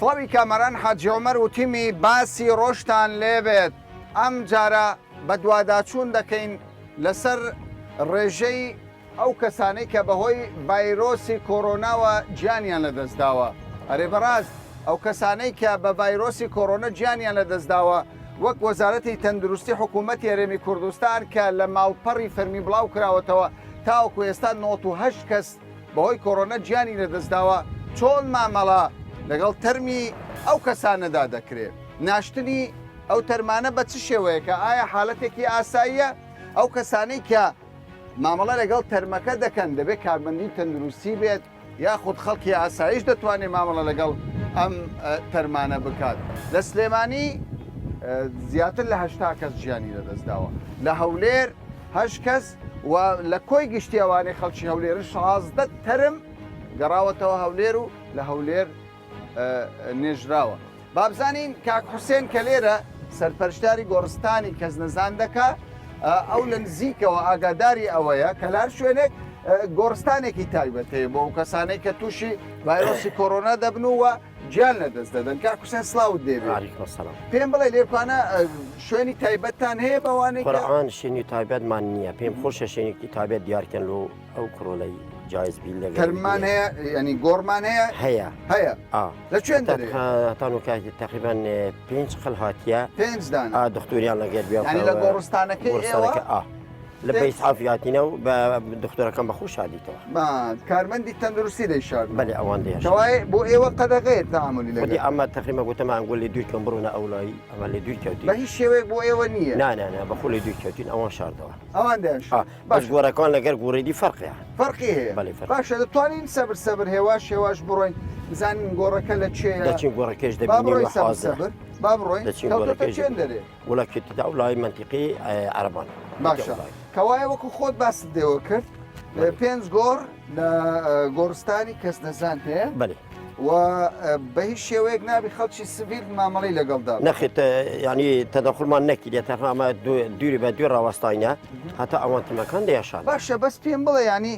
سڵاوی کامەران حاجی عومەر و تیمی باسی ڕۆژتان لێبێت ئەم جارە بەدواداچوون دەکەین لەسەر ڕێژەی ئەو کەسانەی کە بەهۆی ڤایرۆسی کۆرۆناوە گیانیان لەدەستداوە. ئەرێ بەڕاست ئەو کەسانەی کە بە ڤایرۆسی کۆرۆنە گیانیان لەدەستداوە وەک وەزارەتی تەندروستی حکوومەتی هەرێمی کوردستان کە لە ماڵپەڕی فەرمی بڵاوکراوەتەوە تاوەکو ئێستا 98 کەس بەهۆی کۆرۆنە گیانی لەدەستداوە، چۆن مامەڵە لەگەڵ تەرمی ئەو کەسانەدا دەکرێت؟ ناشتنی ئەو تەرمانە بە چ شێوەیەکە؟ ئایا حالەتێکی ئاساییە؟ ئەو کەسانەی کە مامەڵە لەگەڵ تەرمەکە دەکەن دەبێت کارمەندی تەندروستی بێت یاخود خەڵکی ئاسایش دەتوانێت مامەڵە لەگەڵ ئەم تەرمانە بکات؟ لە سلێمانی زیاتر لە هەشتا کەس گیانی لەدەستداوە، لە هەولێر هەشت کەس و لە کۆی گشتی ئەوانەی خەڵکی هەولێرن 16 تەرم گەڕاوەتەوە هەولێر و لە هەولێر نێژراوە. بابزانین کاک حوسێن کە لێرە سەرپەرشتاری گۆڕستانی کەسنەزان دەکا ئەو لە نزیکەوە ئاگاداری ئەوەیە کە لە هەر شوێنێک گۆڕستانێکی تایبەت هەیە بۆ ئەو کەسانەی کە تووشی ڤایرۆسی کۆرۆنا دەبن و گیان لەدەست دەدەن. کاک حوسێن سڵاوت لێبێ. علیکم السلام. پێم بڵێ لێرکانە شوێنی تایبەتتان هەیە بەوانەی کە قورئان شوێنی تایبەتمان نییە پێم خۆشە شوێنێکی تایبەت دیارکەن لۆ ئەو کڕۆلەی جایز بی لەگەر تەرممان هەیە ینی گۆڕمان هەیە هەیە هەیە ئا لە کوێن دەرێ تانوکە تقریبا پێنج قل هاتیە پێنج دانە ئا دکتۆریان لەگەر بیا یعنی لە گۆڕستانەکەی ئێوە گۆڕستانەکە ئا لە بەیسعاف هاتینە و بە دکتۆرەکەم بە خۆش هاتیتەوە با کارمەندی تەندروستی دەیشارد بەێ ئەوان دێ کەوایە بۆ ئێوە قەدەغەیە تەعاملی خودی لەگەڵ ئەمە تقریبا گوتم ئەنگۆ لێ دوور کەم بڕۆنە ئەولایی ئەمە لێ دوور کەوتین بە هیچ شێوەیەک بۆ ئێوە نییە نا نا نا بە خۆ لێ دوور کەوتین ئەوان شاردەوە ئەوان دەیان ئا بەس گۆڕەکان لەگەر گۆڕیدی فەرقیە فەرقی هەیە بەڵێ فەرق. باشە دەتوانین سەبر سەبر هێواش هێواش بڕۆین بزانین گۆڕەکە لە کوێیە دەچین گۆڕەکەش با دەبینین بڕۆین و سەبر حازرە سەبر با بڕۆین دەچین کەوتۆتە گۆڕەکەش کوێن دەرێ وڵا کێتیدا ئەو لای مەنتیقی عەرەبان باشە کەوایە وەکو خۆت باست لێوە کرد پێنج گۆڕ لە گۆڕستانی کەس نەزان هەیە بەێ و بە هیچ شێوەیەک نابی خەڵکی سڤیل مامەڵی لەگەڵدا نەخێت ینی تەدەخلمان نەکرێت تەرهامە دووری بە دوێ ڕاوەستاینە هەتا ئەوان تیمەکان دەیاشان باشە بەس پێم بڵێ ینی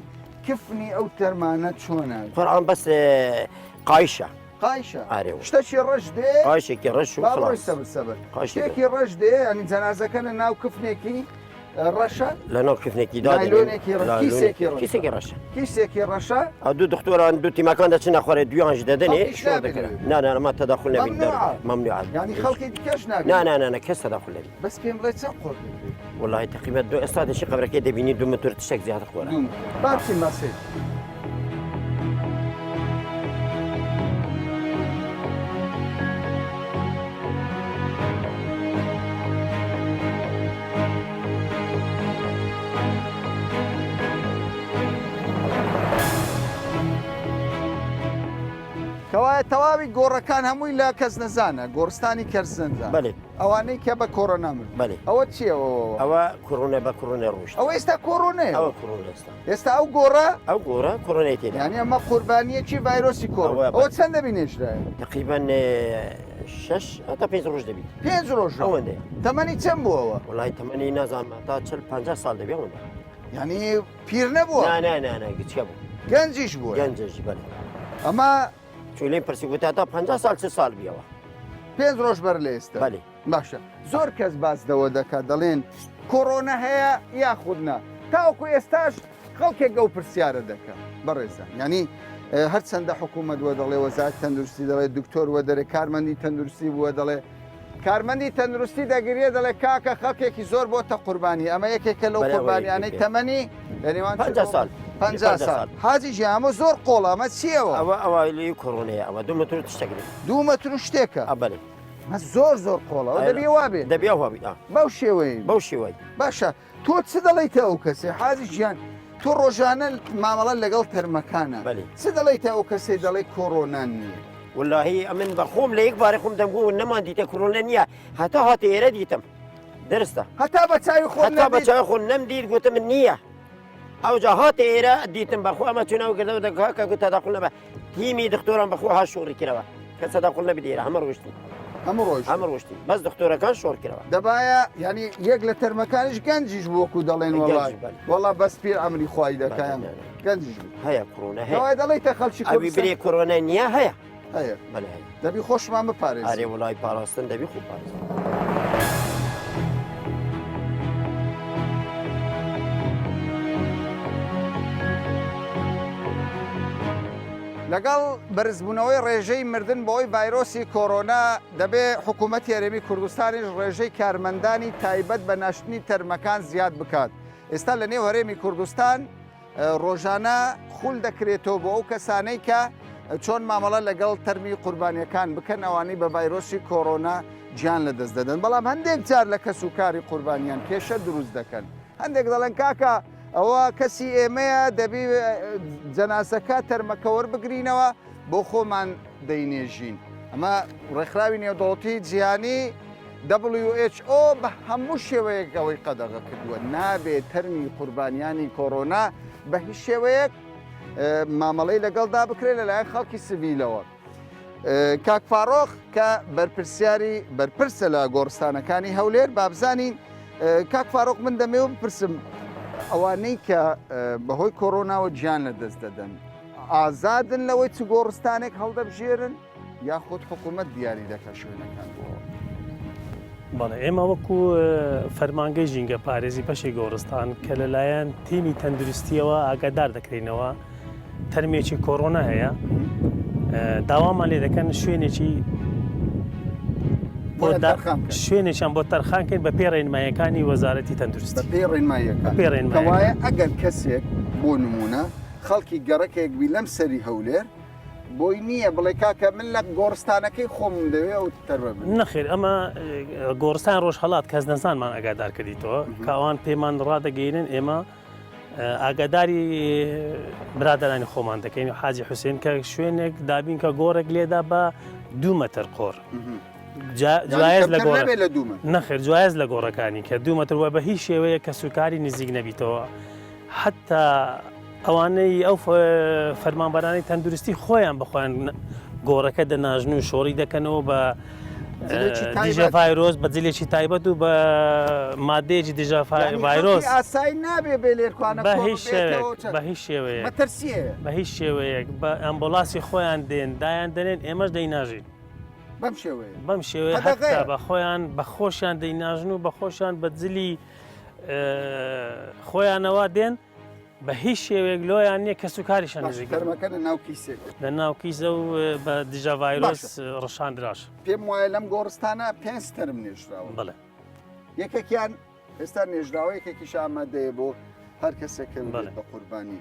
کفنی ئەو تەرمانە چۆنە قورآن بەس قایشە قایشە ئارێ شتەکی ڕەش دێ قایشێکی ڕەش و با بڕۆی سەبر سەبر شتێکی ڕەش دێ ینی جەنازەکە لە ناو کفنێکی ڕەشە لە ناو کفنێکی دا نایلۆنێکی ڕەش کیسێکی ڕەشە کیسێکی ڕەشە کیسێکی ڕەشە ئەو دوو دکتۆران دوو تیمەکان دەچنە خوارێ دویانش دەدەنێ شۆڕ دەکەن نا نا ما تەداخل نەبین ممنوعە یعنی خەڵکی دیکەش نابێت نا نا نا نا کەس تەداخل نەبی بەس پێم بڵێ چەند قۆر دەکرێت والله تقریبا دو ئێستا دەچی قەبرەکەی دەبینی دوو متر تشتێک زیاتر خۆرە با بچین با سەیر کەوایە تەواوی گۆڕەکان هەمووی لە کەس نەزانە گۆڕستانی کەرزنزان بەێ ئەوانەی کە بە کۆرۆنا مرد بەێ ئەوە چییە ئەوە کۆرۆنە بە کۆرۆنە ڕۆشت ئەوە ئێستا کۆرۆنەیە ئەوە کۆرۆنە ئێستا ئێستا ئەو گۆڕە ئەو گۆڕە کۆرۆنای تێدا یانی ئەمە قوربانیەکی ڤایرۆسی کۆرۆنا ئەوە چەند دەبی نێژرایە تقریبا شش تا پێنج ڕۆژ دەبیت پێنج ڕۆژ ئەوەندەیە تەمەنی چەند بووەوە وڵی تەمەنی نازانم تا چل پ ساڵ دەبێ ئەوەندە یعنی پیر نەبووە نا نا نا نا گچکە بوو گەنجیش بووە گەنجش بەڵێ ئەمە چون لێم پرسی گوتە تا پ ساڵ چ ساڵ بیەوە پێنج ڕۆژ بەر لە ئێستا بەێ باشە زۆر کەس باس لەوە دەکات دەڵێن کۆرۆنا هەیە یاخود نا تاوەکو ئێستاش خەڵکێک ئەو پرسیارە دەکە بەڕێزان یعنی هەرچەندە حکوومەت وە دەڵێ وەزارەت تەندروستی دەڵێ دکتۆر وە دەرێ کارمەندی تەندروستی بووە دەڵێ کارمەندی تەندروستی دەگریێ دەڵێ کاکە خەڵکێکی زۆر بۆتە قوربانی ئەمە یەکێکە لەو قوربانیانەی تەمەنی لە نێوان 50 ساڵ 50 ساڵ حاجی ژیان ئەمە زۆر قۆڵە ئەمە چییەوە ئەوە ئەوە لێ کۆرۆنەیە ئەوە دوو متر شتێک دوو متر شتێکە ئەبەێ مە زۆر زۆر قۆڵە ئەوە دەبێ وا بێ دەبێ وا بێ بەو شێوەیە بەو شێوەی باشە تۆ چ دەڵیتە ئەو کەسێ حاجی گیان تۆ ڕۆژانە مامەڵە لەگەڵ تەرمەکانە چ دەڵیتە ئەو کەسێ دەڵێ کۆرۆنا نییە واللهی ئەمن بە خۆم لە یەک بارە خۆم دەمگۆ نەمان دیتە کۆرۆنا نییە هەتا هاتە ئێرە دیتم درستە هەتا بە چاوی خۆم هەتا بە چاوی خۆم نەمدیت گوتم من نییە ئەوجا هاتە ئێرە دیتم بەخۆ ئەمە چونەوە گردەوە دەکا کە گوت تەداخل نەبە تیمی دکتۆران بەخۆ ها شۆڕی کرەوە کە تەداخل نەبی ئێرە هەمە ڕۆشتی هەموو ڕۆژ هەمە ڕۆشتی بەس دکتۆرەکان شۆڕ کرەوە دەبایە ینی یەک لە تەرمەکانیش گەنجیش وەکو دەڵێن وەڵا وەڵا بەس پیر ئەمری خوای دەکەن گەنجیش هەیە کۆرۆنا هەیە دەڵێتە خەڵکی ئەوی برێ کۆرۆنا نییە هەیە. هەیە بەلێ هەیە. دەبی خۆشمان بپارێزین. ئەرێ وڵای پاراستن دەبی خۆ پارێزین. لەگەڵ بەرزبوونەوەی ڕێژەی مردن بەهۆی ڤایرۆسی کۆرۆنا، دەبێ حکوومەتی هەرێمی کوردستانیش ڕێژەی کارمەندانی تایبەت بە ناشتنی تەرمەکان زیاد بکات. ئێستا لە نێو هەرێمی کوردستان ڕۆژانە خول دەکرێتەوە بۆ ئەو کەسانەی کە چۆن مامەڵە لەگەڵ تەرمی قوربانیەکان بکەن ئەوانەی بە ڤایرۆسی کۆرۆنا گیان لەدەست دەدەن بەڵام هەندێک جار لە کەس و کاری قوربانیان کێشە دروست دەکەن هەندێک دەڵێن کاکە ئەوە کەسی ئێمەیە دەبی جەنازەکە تەرمەکە وەربگرینەوە بۆ خۆمان دەینێژین ئەمە ڕێکخراوی نێودەوڵەتی جیهانی WHO بە هەموو شێوەیەک ئەوەی قەدەغە کردووە نابێت تەرمی قوربانیانی کۆرۆنا بە هیچ شێوەیەک مامەڵەی لەگەڵدا بکرێت لەلایەن خەڵکی سڤیلەوە. کاک فاڕۆخ کە بەرپرسیاری بەرپرسە لە گۆڕستانەکانی هەولێر بابزانین کاک فاڕۆخ من دەمێ و بپرسم ئەوانەی کە بەهۆی کۆرۆناوە گیان لە دەست دەدەن ئازادن لەوەی چ گۆڕستانێک هەڵدەبژێرن یاخود حکوومەت دیاری دەکە شوێنەکان بۆ بەڵێ ئێمە وەکو فەرمانگەی ژینگە پارێزی بەشی گۆڕستان کە لەلایەن تیمی تەندروستیەوە ئاگادار دەکرینەوە تەرمێکی کۆرۆنا هەیە داوامان لێ دەکەن شوێنێکی شوێنێکیان بۆ تەرخانکەین بە پێ ڕێنمایەکانی وەزارەتی تەندروستی پێ ڕێنمایەکان ئەگەر کەسێک بۆ نمونە خەڵکی گەڕەکێک بی لەم سەری هەولێر بۆی نییە بڵێ کاکە من لە گۆڕستانەکەی خۆمم دەوێ ئەو تەرمە بنێژم. نەخێر ئەمە گۆڕستان ڕۆژهەڵات کەس نەزانمان ئاگادار کردیتەوە کە ئەوان پێمان ڕادەگەینن ئێمە ئاگاداری برادرانی خۆمان دەکەین و حاجی حوسێن کە شوێنێک دابین کە گۆڕێک لێدا بە دوو مەتر قۆڕ جوایز لە گۆڕ نەخێر جوایز لە گۆڕەکانی کە دوو مەتر وە بە هیچ شێوەیە کە سوکاری نزیک نەبیتەوە حتا ئەوانەی ئەو فەرمانبەرانی تەندروستی خۆیان بەخۆیان گۆڕەکە دەناژن و شۆڕی دەکەنەوە بە دژە ڤایرۆس بە جلێکی تایبەت و بە مادەیەکی دژە ڤایرۆس ئاسایی نابێ بێ لێرکوانە بە هیچ بە هیچ شێوەیە مەترسیە بە هیچ شێوەیەک بە ئەمبوڵاسی خۆیان دێن دایان دەنێن ئێمەش دەیناژین بەم شێوەیە بەم شێوەیە هەتا بە خۆیان بە خۆشیان دەیناژن و بە خۆشیان بە جلی خۆیانەوە دێن بە هیچ شێوەیەک لۆیان نییە کەس و کاریشان نزیک تەرمەکە لە ناو کیسێک لە ناو کیسە و بە دژە ڤایرۆس ڕشاندراش پێم وایە لەم گۆڕستانە پێنج تەرم نێژراوە بڵێ یەکێکیان ئێستا نێژراوە یەکێکیش ئامادەیە بۆ هەر کەسێک کە بە قوربانی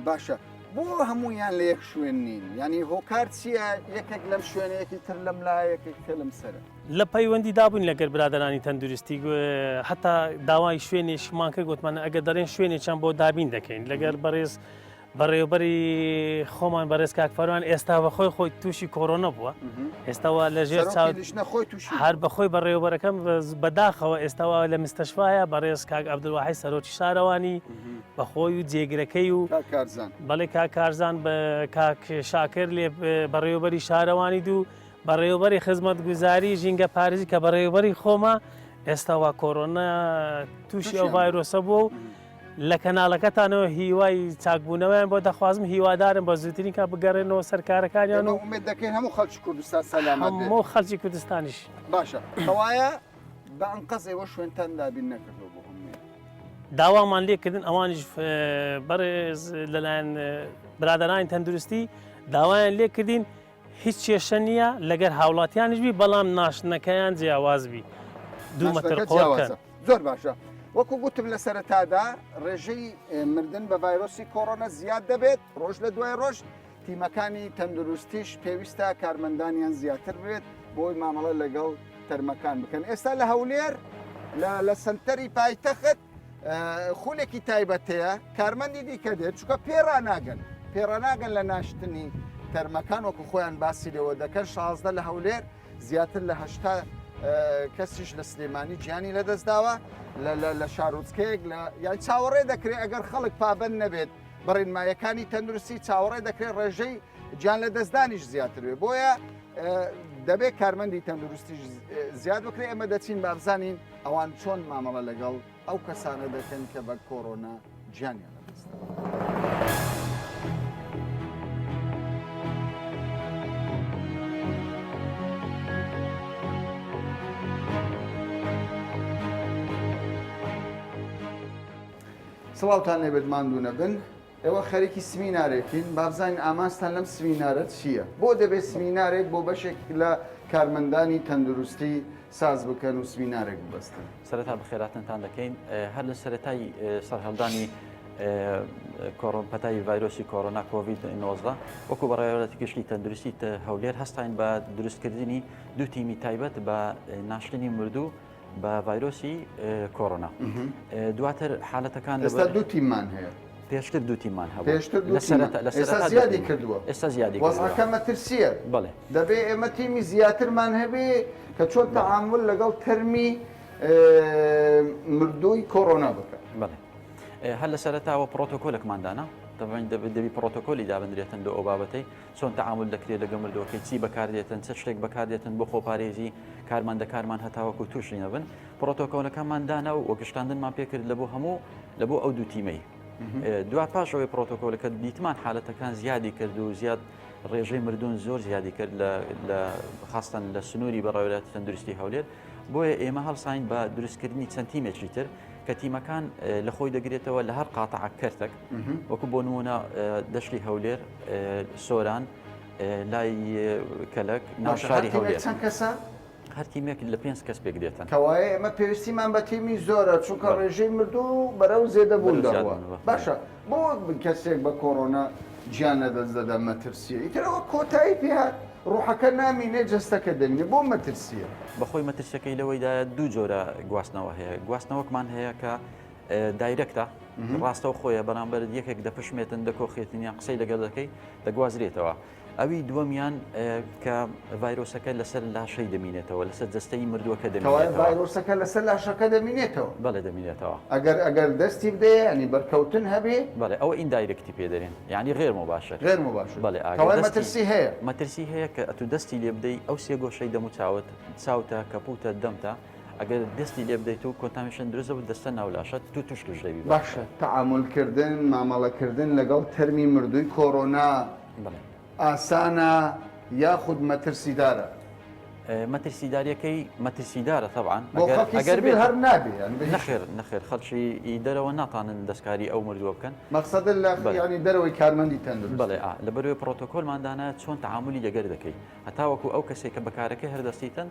باشە بۆ هەمویان لە یەک شوێن نین ینی هۆکار چییە یەکێک لەم شوێنەیەکی تر لەم لا یەکێک تر لەم سەرە لە پەیوەندی دابووین لەگەر برادەرانی تەندروستی هەتا داوای شوێنێکمان کرد گوتمان ئەگەر دەڵێن شوێنێکیان بۆ دابین دەکەین لەگەر بەڕێز بەڕێوبەری خۆمان بەڕێز کاک فەروان ئێستا بە خۆی خۆی تووشی کۆرۆنا بووە ئێستاوە لە ژێر چاو خۆی تووشی هەر بەخۆی بەڕێوبەرەکەم بەداخەوە ئێستاوە لە مستەشفایە بەڕێز کاک عەبدولواحید سەرۆکی شارەوانی بەخۆی و جێگرەکەی و بەڵێ کاک کارزان بە کاک شاکر لێ بەڕێوبەری شارەوانی دوو بەڕێوەبەری خزمەتگوزاری ژینگە پارێزی کە بەڕێوەبەری خۆمە ئێستا وا کۆرۆنا تووشی ئەو ڤایرۆسە بووە و لە کەناڵەکەتانەوە هیوای چاکبوونەوەیان بۆ دەخوازم هیوادارم بە زووترین کات بگەڕێنەوە سەر کارەکانیان و ئومێد دەکەین هەموو خەڵکی کوردستان سەلامەت بێت هەموو خەڵکی کوردستانیش باشە کەوایە بە ئەنقەز ئێوە شوێنتان دابین نەکردووە بۆ هەموویان داوامان لێکردن ئەوانیش بەڕێز لەلایەن برادەرانی تەندروستی داوایان لێکردین هیچ کێشە نییە لەگەر هاوڵاتیانیش بی بەڵام ناشتنەکەیان جیاواز بی دوو مەتر ناشتنەکە قۆڕ جیاوازە. کەن. زۆر باشە وەکو گوتم لە سەرەتادا ڕێژەی مردن بە ڤایرۆسی کۆرۆنا زیاد دەبێت ڕۆژ لە دوای ڕۆژ تیمەکانی تەندروستیش پێویستە کارمەندانیان زیاتر بێت بۆی مامەڵە لەگەڵ تەرمەکان بکەن ئێستا لە هەولێر لە سنتەری پایتەخت خولێکی تایبەت هەیە کارمەندی دیکە دێت چونکە پێڕاناگەن پێڕاناگەن لە ناشتنی تەرمەکان وەکو خۆیان باسی لێوە دەکەن 16 لە هەولێر زیاتر لە هەشتا کەسیش لە سلێمانی گیانی لەدەستداوە لە شارۆچکەیەک لە یان چاوەڕێ دەکرێت ئەگەر خەڵک پابند نەبێت بەڕێنمایەکانی تەندروستی چاوەڕێ دەکرێت ڕێژەی گیان لە دەستدانیش زیاتر بێ بۆیە دەبێت کارمەندی تەندروستی زیاد بکرێت ئێمە دەچین بابزانین ئەوان چۆن مامەڵە لەگەڵ ئەو کەسانە دەکەن کە بە کۆرۆنا گیانیان لەدەستداوە؟ سڵاوتان لێبێت ماندوو نەبن. ئێوە خەریکی سمینارێکین، با بزانین ئامانجتان لەم سمینارە چییە؟ بۆ دەبێت سمینارێک بۆ بەشێک لە کارمەندانی تەندروستی ساز بکەن و سمینارێک ببەستن؟ سەرەتا بەخێرهاتنتان دەکەین. هەر لە سەرەتای سەرهەڵدانی پەتای ڤایرۆسی کۆرۆنا کۆڤید 19 وەکو بەڕێوەبەرایەتی گشتی تەندروستی هەولێر هەستاین بە دروستکردنی دوو تیمی تایبەت بە ناشتنی مردوو بە ڤایرۆسی کۆرۆنا دواتر حالەتەکان ئێستا دوو تیممان هەیە پێشتر دوو تیممان هەبوو پێشتر دوو تیممان ئێستا زیادی کردووە ئێستا زیادی وەزعەکە مەترسییە بەڵێ دەبێ ئێمە تیمی زیاترمان هەبێ کە چۆن تەعامول لەگەڵ تەرمی مردووی کۆرۆنا بکە بەڵێ هەر لە سەرەتاوە پرۆتۆکۆلێکمان دانا دەبین دەبی پرۆتۆکۆلی دابندرێتن لە ئەو بابەتەی چۆن تەعامول دەکرێت لەگە مردووەکەی چی بەکاردێتن چ شتێک بەکاردێتن بۆ خۆپارێزی کارمەندەکارمان هەتاوەکو تووشی نەبن پرۆتۆکۆلەکەمان دانا و گشتاندنمان پێکرد لە بۆ هەموو لە بۆ ئەو دوو تیمەی دوا پاش ئەوەی پرۆتۆکۆلەکە دیتمان حالەتەکان زیادی کرد و زیاد ڕێژەی مردون زۆر زیادی کرد لە خاستن لە سنووری بەڕێوەبەرایەتی تەندروستی هەولێر بۆیە ئێمە هەڵساین بە دروستکردنی چەند تیمێکی تر کە تیمەکان لە خۆی دەگرێتەوە لە هەر قاتعە کەرتێک وەکو بۆ نمونە دەشتی هەولێر سۆران لای کەلەک ناو شاری هەولێر چەند کەسە؟ هەر تیمێک لە پێنج کەس پێک دێتن. کەوایە ئێمە پێویستیمان بە تیمی زۆرە چونکە ڕێژەی مردوو بەرەو زێدەبوون دەڕوا. باشە بۆ کەسێک بە کۆرۆنا گیان لەدەست دەدا مەترسییە ئیتر ئەوە کۆتایی پێهات ڕوحەکە نامینێ جەستەکە دەمینێ بۆ مەترسییە؟ بەخۆی مەترسیەکەی لەوەیدایە دوو جۆرە گواستنەوە هەیە گواستنەوەکمان هەیە کە direct ە ڕاستەو خۆیە بەرامبەر یەکێک دەپشمێتن دەکۆخێتن یان قسەی لەگەڵ دەکەی دەگوازرێتەوە ئەوی دووەمیان کە ڤایرۆسەکە لەسەر لاشەی دەمینێتەوە لەسەر جەستەی مردووەکە دەمینێتەوە ڤایرۆسەکە لەسەر لاشەکە دەمینێتەوە بەڵێ دەمینێتەوە ئەگەر ئەگەر دەستی بدەیە ینی بەرکەوتن هەبێ بەڵێ ئەوە indirect ی پێ دەرێن یعنی غێر مباشر غێر مباشر بەڵێ ئەگەر مەترسی هەیە مەترسی هەیە کە ئەتو دەستی لێ بدەی ئەو سێ گۆشەی دەم و چاوت چاوتە کەپوتە دەمتە ئەگەر دەستی لێ بدەیت و contamination دروست بوو دەستە ناو لاشەت تو توش توش دەبی باشە تەعامول کردن مامەڵە کردن لەگەڵ تەرمی مردووی کۆرۆنا ئاسانە یاخود مەترسیدارە؟ مەترسیداریەکەی مەترسیدارە تەبعەن بۆ خەڵکی ئەگەر سڤیل هەر نابێ یان بە هیچ نەخێر نەخێر خەڵکی ئی دەرەوە ناتانن دەستکاری ئەو مردووە بکەن مەقسەد لە بەڵێ. یانی دەرەوەی کارمەندی تەندروستی. بەڵێ ئا لەبەرئەوەی پڕۆتۆکۆلمان دانایە چۆن تەعامولی لەگەر دەکەی هەتاوەکو ئەو کەسێک کە بەکارەکەی هەردەستیتن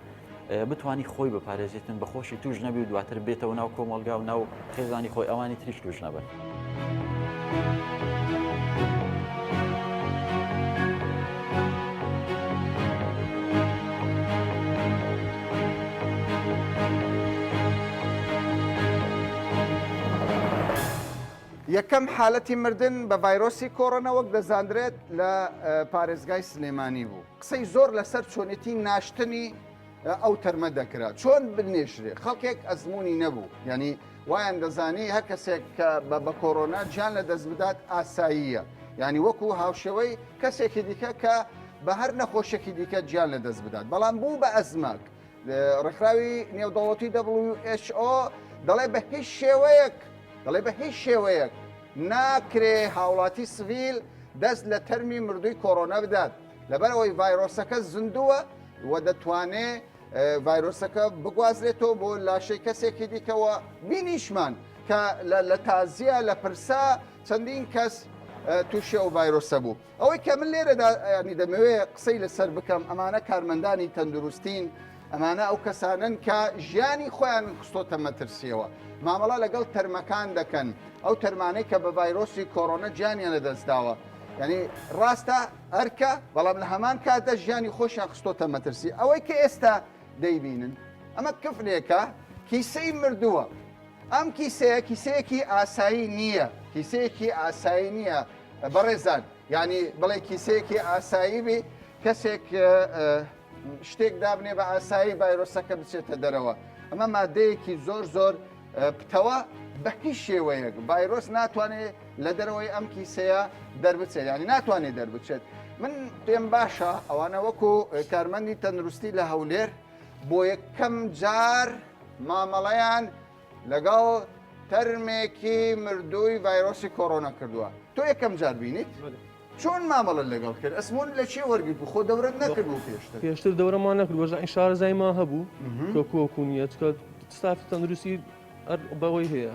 بتانی خۆی بپارێزێتن بە خۆشی توش نەبی و دواتر بێتەوە ناو کۆمەڵگا و ناو خێزانی خۆی ئەوانی تریش توش نەبن. یەکەم حالەتی مردن بە ڤایرۆسی کۆرۆنا وەک دەزاندرێت لە پارێزگای سلێمانی بوو. قسەی زۆر لەسەر چۆنێتی ناشتنی ئەو تەرمە دەکرا چۆن بنێژرێ خەڵکێک ئەزمموی نەبوو یعنی وایان دەزانی هەر کەسێک کە بە بە کۆرۆنا گیان لە دەست بدات ئاساییە یعنی وەکو هاوشێوەی کەسێکی دیکە کە بە هەر نەخۆشێکی دیکە گیان لە دەست بدات بەڵام بوو بە ئەزمەک ڕێکخراوی نێودەوڵەتی WHO دەڵێ بە هیچ شێوەیەک دەڵێ بە هیچ شێوەیەک ناکرێ هاوڵاتی سڤیل دەست لە تەرمی مردووی کۆرۆنا بدات لەبەرئەوەی ڤایرۆسەکە زیندووە و دەتوانێ ڤایرۆسەکە بگوازرێتەوە بۆ لاشەی کەسێکی دیکەوە بینیشمان کە لە تازیە لە پرسە چەندین کەس تووشی ئەو ڤایرۆسە بوو ئەوەی کە من لێرەدا ینی دەمەوێت قسەی لەسەر بکەم ئەمانە کارمەندانی تەندروستین ئەمانە ئەو کەسانن کە ژیانی خۆیان خستۆتە مەترسیەوە مامەڵە لەگەڵ تەرمەکان دەکەن ئەو تەرمانەی کە بە ڤایرۆسی کۆرۆنە گیانیان لەدەستداوە یعنی ڕاستە ئەرکە، بەڵام لە هەمان کاتدا ژیانی خۆشیان خستۆتە مەترسی. ئەوەی کە ئێستا دەیبینن ئەمە کفنێکە، کیسەی مردووە. ئەم کیسەیە کیسەیەکی ئاسایی نییە، کیسەیەکی ئاسایی نییە بەڕێزان، یعنی بڵێ کیسەیەکی ئاسایی بی کەسێک شتێک دابنێ بە ئاسایی ڤایرۆسەکە بچێتە دەرەوە. ئەمە مادەیەکی زۆر زۆر پتەوە بە هیچ شێوەیەک ڤایرۆس ناتوانێت لە دەرەوەی ئەم کیسەیە دەربچێت یعنی ناتوانێت دەربچێت من پێم باشە ئەوانە وەکو کارمەندی تەندروستی لە هەولێر بۆ یەکەم جار مامەڵەیان لەگەڵ تەرمێکی مردووی ڤایرۆسی کۆرۆنا کردووە تۆ یەکەم جار بینیت چۆن مامەڵە لەگەڵ کرد ئەسمۆن لە چێ وەرگرت خۆ دەورەت نەکرد بوو پێشتر پێشتر دەورەمان نەکرد وەژە شارەزایمان هەبوو کە کوەکو نییە چکە ستافی تەندروستی. بەوەی هەیە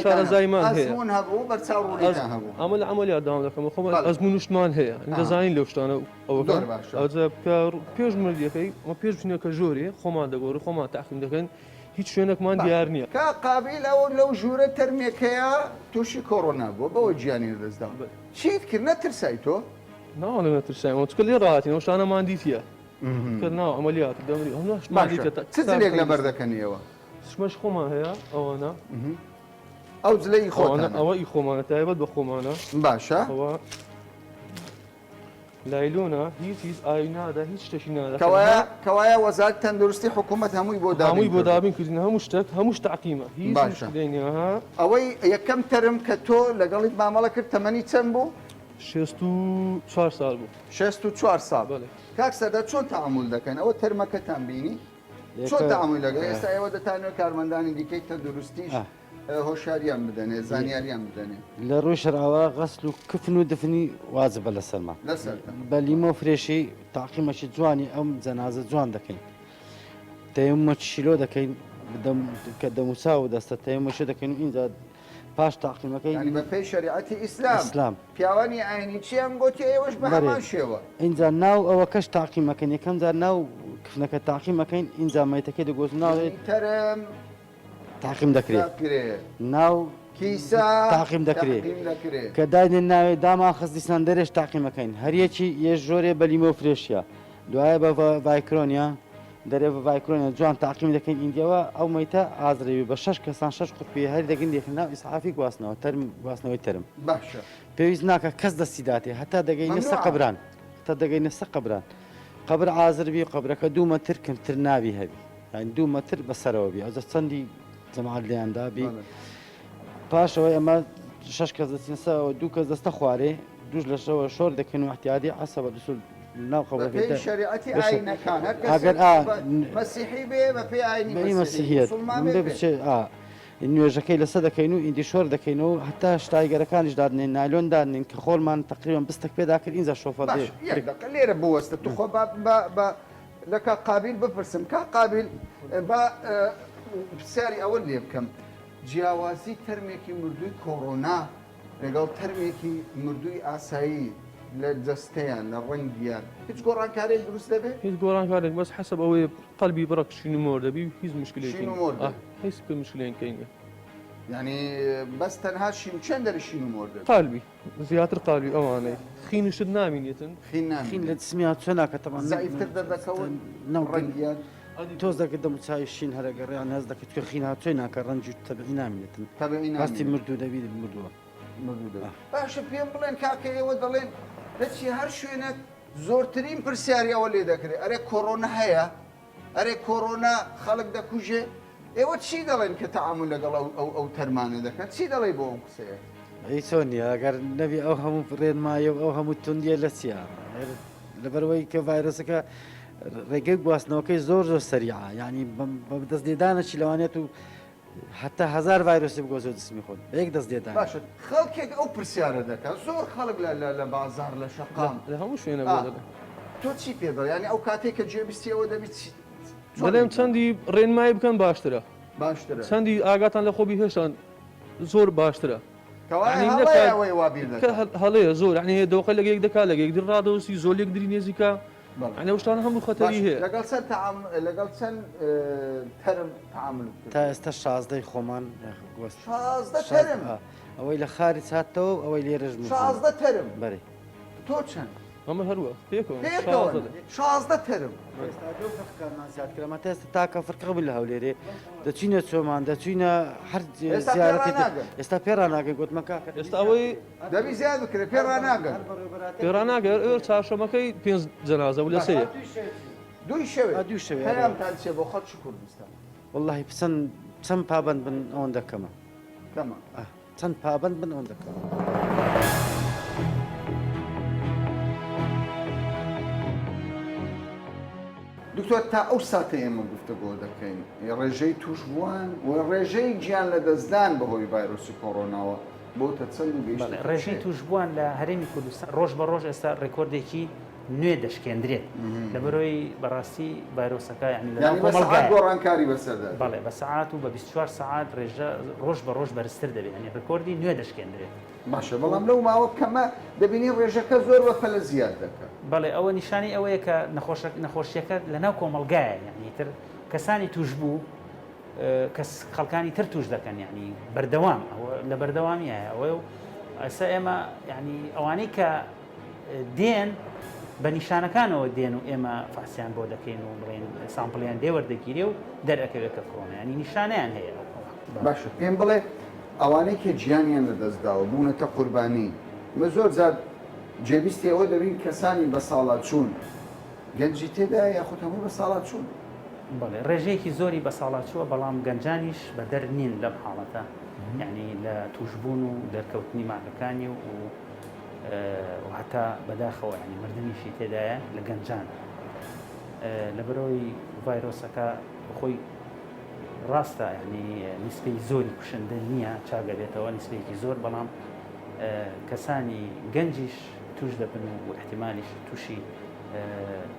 شارەزایمان هەیە ئەزموون هەبوو بەرچاو ڕوونیتان هەبوو ئەمە لە عەمەلیات داوام دەکەم خۆم ئەزموونشتمان هەیە دەزانین لەو شتانە ئەوە ئەوجا کە پێش مردیەکەی ئەمە پێش بچینەکە ژۆرێ خۆمان دەگۆڕی خۆمان تاقیم دەکەن هیچ شوێنێکمان دیار نییە. کا قابیل ئەو لەو ژوورە تەرمێکەیە تووشی کۆڕۆنا بووە بەوە گیانی لەدەستدا چیت کرد نەترسای تۆ؟ ناوەڵە نەترسایم چکە لێ ڕاهاتین ئەو شتانەمان دیتیە کە ناو عەمەلیات دەمری ئەو ناشمان دیتە چ جلێک لەبەر دەکەن ئێوە؟ سمەش خۆمان هەیە ئەوانە ئەو جلە ئی خۆتانە ئەوە ئی خۆمانە تایبەت بە خۆمانە باشە ئەوە لایلۆنە هیچ هیچ ئاوی نادا هیچ شتێکی نادا کەوایە کەوایە وەزارەت تەندروستی حکوومەت هەمووی بۆ دابین هەمووی بۆ دابین کردین هەموو شتێک هەمووش تەعقیمە هیچ باشە مشکلەی نییە ها ئەوەی یەکەم تەرم کە تۆ لەگەڵیت مامەڵە کرد تەمەنی چەند بوو؟ 64 ساڵ بوو 64 ساڵ بەڵێ کاک سەردار چۆن تەعامول دەکەن ئەوە تەرمەکەتان بینی چۆن تەعامول لەگەڵ ئێستا ئێوە دەتانەوێت کارمەندانی دیکەی تەندروستیش هۆشیاریان بدەنێ زانیاریان بدەنێ. لە ڕووی شەرعەوە غەسل و کفن و دفنی واجبە لەسەرمان. لەسەرتان. بە لیمۆ فرێشی تاقیمەکی جوانی ئەم جەنازە جوان دەکەین. تەیەمومەکیشی لۆ دەکەین کە دەموچاو و دەستە تەیەمومەکی دەکەین و ئینجا پاش تاقیمەکەی یانی بە پێی شەریعەتی ئیسلام. ئیسلام. پیاوانی ئاینی چیان گۆتی ئێوەش بە هەمان شێوە. ئینجا ناو ئەوەکەش تاقیمەکەین یەکەم جار ناو کفنەکە تاقیمەکەین ئینجا مەیتەکەی دەگۆزناوێ. تەرم تاقیم دەکرێ ناو کیسە تاقیم دەکرێ کە داینێن ناوێ دامان خست دیسان دەرێش تاقیمەکەین هەریەکی یە ژۆرێ بە لیمۆ فرێشە دوایە بە ڤایکرۆنیا دەرێ بە ڤایکرۆنیا جوان تاقیم دەکەین ئیندیەوە ئەو مەیتە ئازرەوی بە شەش کەسان شەش قوتبی هەر دەگن دێخن ناو ئیسعافی گواستنەوە تەرم گواستنەوەی تەرم باشە پێویست ناکە کەس دەستی داتێ هەتا دەگەینە سە قەبران هەتا دەگەینە سە قەبران قەبر ئازر بی قەبرەکە دوو مەتر کەمتر نابی هەبی یانی دوو مەتر بەسەرەوە بی ئەوجا چەندی جەماعەت لێیان دابی پاش ئەوەی ئەمە شەش کەس دەچینە سەرەوە دوو کەس دەستە خوارێ دووش لەشەوە شۆر دەکەن و احتیادی عەسەبە دوسول ناو قەبرەکەی بەپێی شەریعەتی ئاینەکان هەر ئەگەر کەسێک ئا مەسیحی بێ بەپێی ئاینی بەی مەسیحی مەسیحیەت موسڵمان بێ بێ بێ بچێ ئا نوێژەکەی لەسەر دەکەین و ئیندی شۆر دەکەینەوە هەتا شتایگەرەکانیش دادنێن نایلۆن دادنێن کە خۆڵمان تقریبا بستەک پێدا کرد ئینجا شۆفەر باش دێ یەک دەقە لێرە بوەستە توخوا با با با لە کاک قابیل بپرسم، کاک قابیل با پرسیاری ئەوەت لێ بکەم، جیاوازی تەرمێکی مردووی کۆڕۆنا لەگەڵ تەرمێکی مردووی ئاسایی لە جەستەیان، لە ڕەنگیان هیچ گۆڕانکارییەک دروست دەبێت؟ هیچ گۆڕانکارێک بەس حەسەب ئەوەی قەلبی بڕەک شین و مۆر دەبی هیچ مشکلێکی شین و مۆر دەبی. هیچ مشکلێکی نییە. یعنی بەس تەنها شین چەند دەری شین و مۆر دەبی؟ قالبی. زیاتر قالوی ئەوانەی خین و شت نامینێتن. خین نامینێت. خین لە جسمیا چۆن ناکە تەبعەن زەعیفتر دەردەکەون ناو ڕەنگیان. تۆز دەکرد دەم و چاوی شین هەرە گەڕیان هەست دەکرد کە خین هاتووی ناکە ڕەنگی تەبعی نامینێتن تەبعی هەستی نامینێت. مردوو دەبی مردووە. مردوو دەبی. باشە پێم بڵێن کاکە ئێوە دەڵێن دەچی هەر شوێنێک زۆرترین پرسیاری ئەوە لێ دەکرێت ئەرێ کۆڕۆنا هەیە؟ ئەرێ کۆرۆنا خەڵک دەکوژێ؟ ئێوە چی دەڵێن کە تەعامول لەگەڵ ئەو ئەو ئەو تەرمانە دەکەن؟ چی دەڵێی بۆ ئەو قسەیە؟ ئەی چۆن نییە ئەگەر نەبی ئەو هەموو ڕێنمایە و ئەو هەموو توندیە لە چییە؟ لەبەرئەوەی کە ڤایرۆسەکە ڕێگەی گواستنەوەکەی زۆر زۆر سەریعە یعنی بە دەست لێدانەکی لەوانێت و حتا هەزار ڤایرۆسی بگۆزەوە جسمی خۆت بە یەک دەست لێدان. باشە خەڵکێک ئەو پرسیارە دەکات زۆر خەڵک لە لە لە بازاڕ لە شەقام لە هەموو شوێنە بۆ دەڵێ. تۆ چی پێ دەڵێ یانی ئەو کاتەی کە گوێبیستی ئەوە دەبی چی چۆن دەڵێم چەندی ڕێنمایی بکەن باشترە. باشترە. چەندی ئاگاتان لە خۆ بی هێشتان زۆر باشترە. کەوایە یانی هەڵەیە نەکا ئەوەی وا بیر کە دەکات. هەڵەیە زۆر یانی دۆخە لەگە یەک دەکا لەگە یەکدر ڕادەوەستی زۆر لێکدری نێزیکە. یانی ئەو شتانە هەموو خەتەری هەیە. لەگەڵ چەند تەعام لەگەڵ چەند تەرم تەعامولت کرد؟ تا ئێستا شازدەی خۆمان گۆست. 16 تەرم؟ ئەوەی لە خارج هاتەوە و ئەوەی لێرەش مردوون. 16 تەرم؟ بەرێ. تۆ چەند؟ ئەمە هەروە پێکەوە. پێکەوە 16 تەرم. ئێستا دوو فرقەکانمان زیاد کرا مە تا ئێستا تاکە فرقە بوو لە هەولێرێ دەچوینە چۆمان دەچوینە هەر زیارەتی ئێستا پێ ڕاناگەین گوتمە کاکە ئێستا ئەوەی دەبی زیاد بکرێ پێ ڕاناگەن. پێ ڕاناگەن ئەوێ چوارشەمەکەی پێنج جەنازە بوو لە سێ. دووی شەوێ. دووی شەوێ. پەیامتان چیە بۆ خەڵکی کوردستان؟ وەڵاهی چەند چەند پابەند بن ئەوەندە کەمە. کەمە. چەند پابەند بن ئەوەندە کەمە. دکتۆر تا ئەو ساتەی ئێمە گفتوگۆ دەکەین ڕێژەی تووشبووان و ڕێژەی گیان لەدەستدان بەهۆی ڤایرۆسی کۆرۆناوە بۆتە چەند و گەیشتە ڕێژەی تووشبووان لە هەرێمی کوردستان ڕۆژ بە ڕۆژ ئێستا ڕێکۆردێکی. نوێ دەشکێندرێت لەبەرەوەی بەڕاستی ڤایرۆسەکە یعنی لە یانی بە سەعات کۆمەڵگایە گۆڕانکاری بەسەردا دێت. بەڵێ بە سەعات و بە 24 سەعات ڕێژە ڕۆژ بە ڕۆژ بەرزتر دەبێت یعنی ڕێکۆردی نوێ دەشکێندرێت. باشە بەڵام لەو ماوە کەمە دەبینی ڕێژەکە زۆر بە پەلە زیاد دەکات. بەڵێ ئەوە نیشانەی ئەوەیە کە نەخۆشە نەخۆشیەکە لەناو کۆمەڵگایە یعنی تر کەسانی تووشبوو کەس خەڵکانی تر توش دەکەن یعنی بەردەوام ئەوە لە بەردەوامیایە ئەوەیە و ئەسا ئێمە یعنی ئەوانەی کە دێن بە نیشانەکانەوە دێن و ئێمە فەحسیان بۆ دەکەین و بڵێن sample یان لێ وەردەگیرێ و دەرئەکەوێت کە کۆرۆنا ینی نیشانەیان هەیە باشە پێم بڵێ ئەوانەی کە گیانیان لەدەست داوە بوونەتە قوربانی مە زۆر جار جێبیستی ئەوە دەبین کەسانی بەساڵاچوون گەنجی تێدایە یاخود هەمووی بەساڵاچوون؟ بەڵێ ڕێژەیەکی زۆری بەساڵاچووە بەڵام گەنجانیش بەدەر نین لەم حاڵەتە یعنی لە تووشبوون و دەرکەوتنی ماکەکانی و و هەتا بەداخەوە یعنی مردنیشی تێدایە لە گەنجان لەبەرەوەی ڤایرۆسەکە خۆی ڕاستە یعنی نیسبەی زۆری کوشندە نییە چاگەبێتەوە نیسبەیەکی زۆر بەڵام کەسانی گەنجیش توش دەبن و ئیحتیمالیش توشی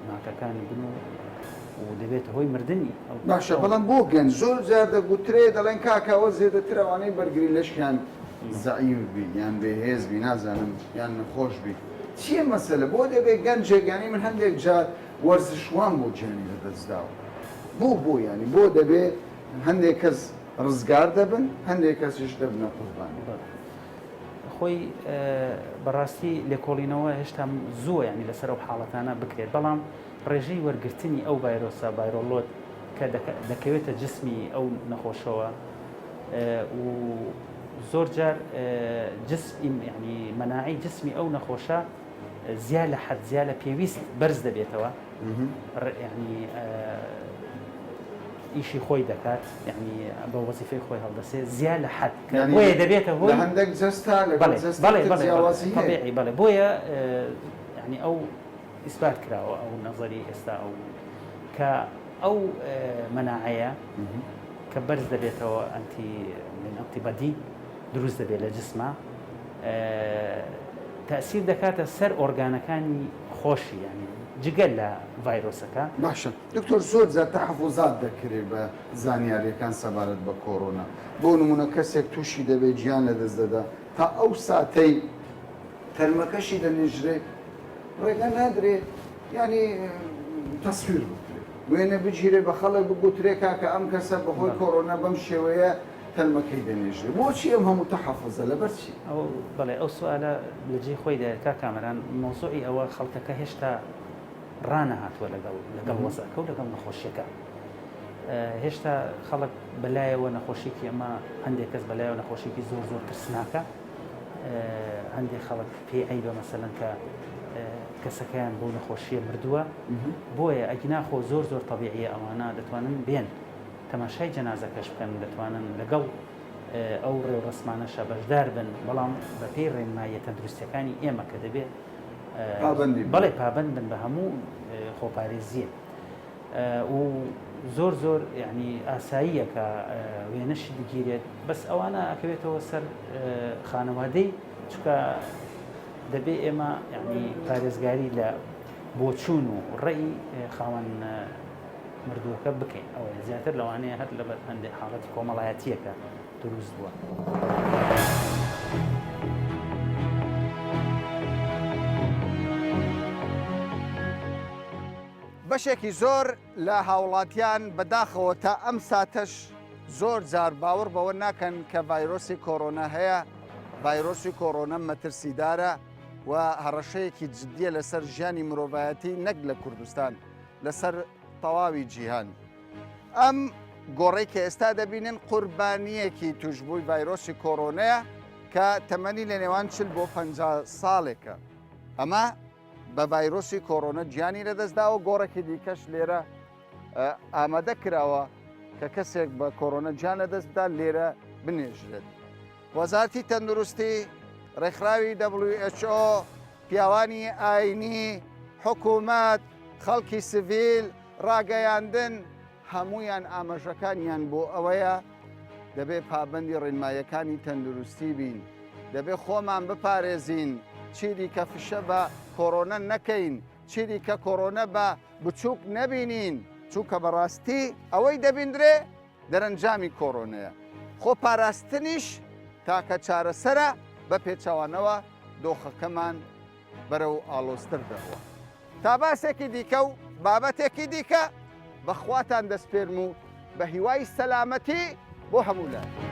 ماکەکان بن و و دەبێتە هۆی مردنی ئەو باشە بەڵام بۆ گەنج زۆر جار دەگوترێ دەڵێن کاکە ئەوە زێدەتر ئەوانەی بەرگری لەشیان زەعیف بی یان بێهێز بی نازانم یان نەخۆش بی چییە مەسەلە بۆ دەبێ گەنجێک یانی من هەندێک جار وەرزشوان بۆ گیانی لەدەست داوە بۆ بۆ یانی بۆ دەبێ هەندێک کەس ڕزگار دەبن هەندێک کەسیش دەبنە قوربانی؟ خۆی بەڕاستی لێکۆڵینەوە هێشتا زووە یانی لەسەر ئەو حاڵەتانە بکرێت بەڵام ڕێژەی وەرگرتنی ئەو ڤایرۆسە viral load کە دەکەوێتە جسمی ئەو نەخۆشەوە و زۆر جار جسم ینی مەناعی جسمی ئەو نەخۆشە زیا لە حەد زیا لە پێویست بەرز دەبێتەوە ینی ئیشی خۆی دەکات یعنی بە وەزیفەی خۆی هەڵدەسێ زیا لە حەد بۆیە دەبێتە هۆی هەندێک جەستە لەگەڵ جەستەی تر جیاوازی هەیە. طبیعی بەڵێ بۆیە یعنی ئەو ئیسبات کراوە ئەو نەزەری ئێستا ئەو کە ئەو مەناعەیە کە بەرز دەبێتەوە ئەنتی ئەنتیبادی دروست دەبێت لە جسمە تەسیر دەکاتە سەر ئۆرگانەکانی خۆشی ینی جگە لە ڤایرۆسەکە. باشە دکتۆر زۆر جار تەحەفوزات دەکرێت بە زانیاریەکان سەبارەت بە کۆرۆنا بۆ نمونە کەسێک توشی دەبێت گیان لەدەست دەدا تا ئەو ساتەی تەرمەکەشی دەنێژرێ ڕێگا نادرێ یانی تەسویر بکرێت وێنە بگیرێ بە خەڵک بگوترێ کاکە ئەم کەسە بەهۆی کۆرۆنا بەم شێوەیە تەرمەکەی دەنێژرێ بۆچی ئەم هەموو تەحەفوزە لەبەر چی؟ ئەو بەڵێ ئەو سوالە لە جێی خۆیدایە کاک کامەران مەوزوعی ئەوە خەڵکەکە هێشتا ڕانەهاتووە لەگەڵ لەگەڵ وەزعەکە و لەگەڵ نەخۆشیەکە هێشتا خەڵک بەلایەوە نەخۆشیکی ئەمە هەندێک کەس بەلایەوە نەخۆشیکی زۆر زۆر ترسناکە هەندێک خەڵک پێی عیبە مەسەلەن کە کەسەکەیان بەو نەخۆشیە مردووە بۆیە ئەگینا خۆ زۆر زۆر تەبیعیە ئەوانە دەتوانن بێن تەماشای جەنازەکەش بکەن دەتوانن لەگەڵ ئەو ڕێوڕەسمانەشە بەشدار بن بەڵام بەپێی ڕێنماییە تەندروستیەکانی ئێمە کە دەبێت پابەندی بن. بەڵێ پابەند بن بە هەموو خۆپارێزییەک و زۆر زۆر یعنی ئاساییە کە وێنەشی بگیرێت بەس ئەوانە ئەکەوێتەوە سەر خانەوادەی چونکە دەبێ ئێمە یعنی پارێزگاری لە بۆچوون و ڕێی خاوەن مردووەکە بکەین ئەوەیە زیاتر لەوانەیە هەر لەبەر هەندێک حاڵەتی کۆمەڵایەتیەکە دروست بووە. بەشێکی زۆر لە هاوڵاتیان بەداخەوە تا ئەم ساتەش زۆر جار باوەڕ بەوە ناکەن کە ڤایرۆسی کۆرۆنا هەیە، ڤایرۆسی کۆرۆنا مەترسیدارە و هەڕەشەیەکی جدیە لەسەر ژیانی مرۆڤایەتی نەک لە کوردستان لەسەر تەواوی جیهان. ئەم گۆڕەی کە ئێستا دەبینن قوربانییەکی توشبووی ڤایرۆسی کۆرۆنەیە کە تەمەنی لە نێوان 40 بۆ 50 ساڵێکە. ئەمە بە ڤایرۆسی کۆرۆنە گیانی لەدەستداوە گۆڕێکی دیکەش لێرە ئامادە کراوە کە کەسێک بە کۆرۆنە گیان لەدەستدا لێرە بنێژرێت. وەزارتی تەندروستی، ڕێکخراوی WHO، پیاوانی ئاینی، حکوومەت، خەڵکی سڤیل، ڕاگەیاندن، هەموویان ئاماژەکانیان بۆ ئەوەیە دەبێ پابەندی ڕێنماییەکانی تەندروستی بین، دەبێ خۆمان بپارێزین، چیدیکە فشە بە کۆرۆنە نەکەین. چیدیکە کۆرۆنە بە بچووک نەبینین، چونکە بەڕاستی ئەوەی دەبیندرێ دەرەنجامی کۆرۆنەیە، خۆ پاراستنیش تاکە چارەسەرە، بە پێچەوانەوە دۆخەکەمان بەرەو ئاڵۆزتر دەڕوا. تا باسێکی دیکە و بابەتێکی دیکە بە خواتان دەسپێرم و بە هیوای سەلامەتی بۆ هەموو لایەک.